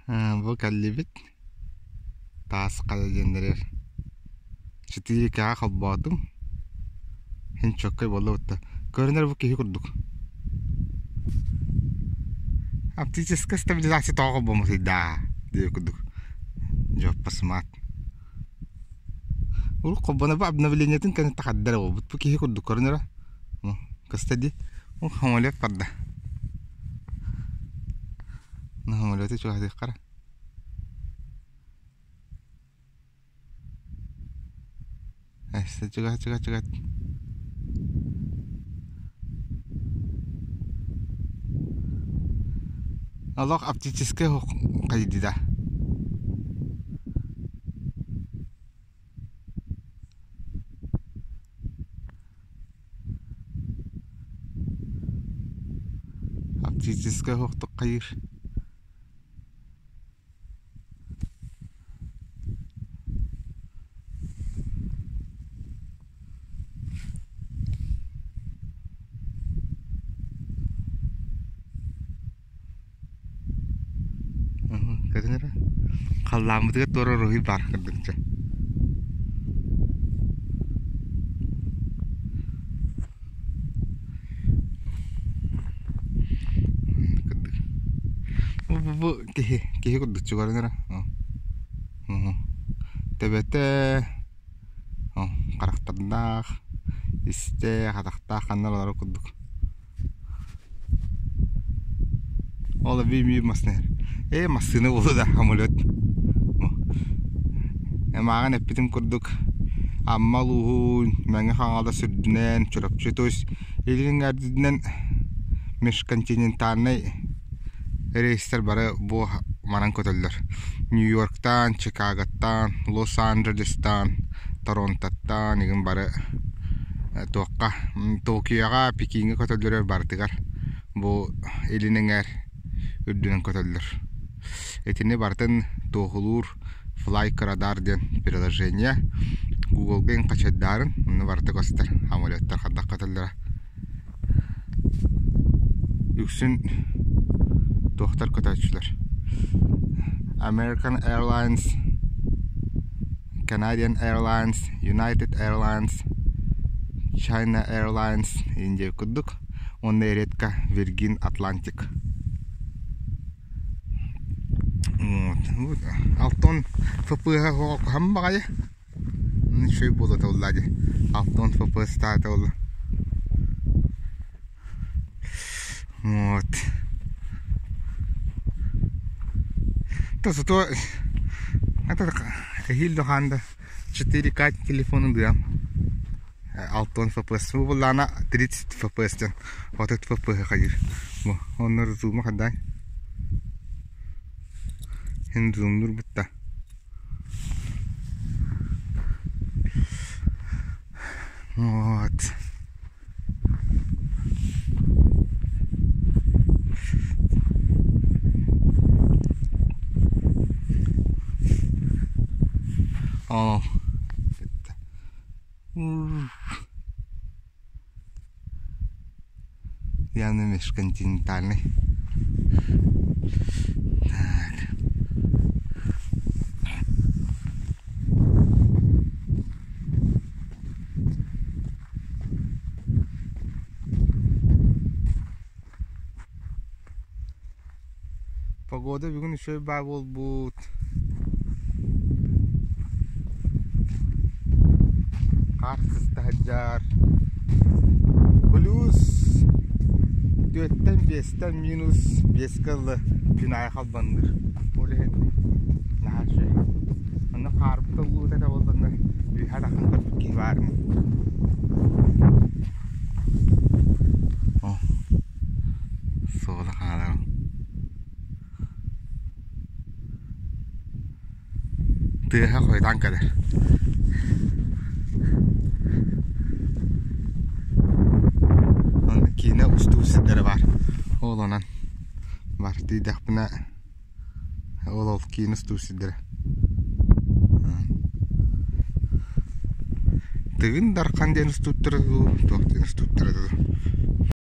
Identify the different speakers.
Speaker 1: Бу кэллибит Таас хайа диэннэригэр 4К холбоотум Һин чоккай буолла бытта. Көрүнэр бу киһи курдук. Оптическая стабилизация тоҕо холбоммутуй даа диэбит курдук. Дьоппо смарт. Урут холбоно бу обновлениетын кэнниттэн хардара буолбут. Бу киһи курдук көрүнэрэ. Көстө дии. Самолет барда. Самолеты чугаһатыаххара. Эссе чугас чугас чугас. Олох оптическай хайдыда. Оптическай оһохтук хайыыр. Көрүҥ эрэ, халлааммытыгар туора уруһуй баар курдук Бу бу киһи киһи курдук чугаран эрэ Төбөтө харахтардаах, истээх, атахтаах ханна барар курдук. Ол эбии биир массыына иһэр. Ээ массыына буолуо да самолет. Мааҕын эппитим курдук Амма улууһун Мэҥэ Хаҥалас үрдүнэн Чурапчы то есть Илин эҥээрдинэн межконтинентальнай рейстэр бары бу манан көтөллөр. Нью-Йорктаан, Чикаготтаан, Лос-Анджелестаан, Торонтоттаан игин бары туохха Токиоҕа, Пекиҥҥэ көтөллөрүгэр барытыгар бу илин эҥээр үрдүнэн көтөллөр. Итини барытын туоһулуур Fly Radar диэн приложение Google-га иҥ хачайдаарын онно барыта көстөр самолеттар хайдах көтөллөрө. Үксүн туохтар көтөөччүлэр American Airlines, Canadian Airlines, United Airlines, China Airlines Индия курдук уонна редко Virgin Atlantic. Вот. Алтон ФПХ хам баҕайы. Үчүгэй буола буолла дии. 60 ФПС-таата буолла. Вот. То зато это эһиил да 4К телефону дыам. 60 FPS. Бу буллаана 30 FPS диэн. 30 FPS хайыр. Бу оннор зума хандай. Хин зумнур бутта. Вот. О, Явно межконтинентальный. Так. Погода бүгүн үчүгэй баа буолбут. Хаар сыста сылдьар. Плюс түөртэн биэстэн минус биэскэ дылы күн аайы халбанныыр. Ол иһин наһаа үчүгэй. Онно хаарбыт ыллыбыт этэ буолланнар үөһэ тахсан көрбүт киһи баар ини. Суола хаалар. Тыаһа хойутаан кэлэр. Онно киинэ устуу сирдэрэ баар. Ол онон бар тиийдэхпинэ ол ол киинэ устуу сирдэрэ. Тыгын Дархан диэн устууттара дуу, туох диэн устууттара дуу.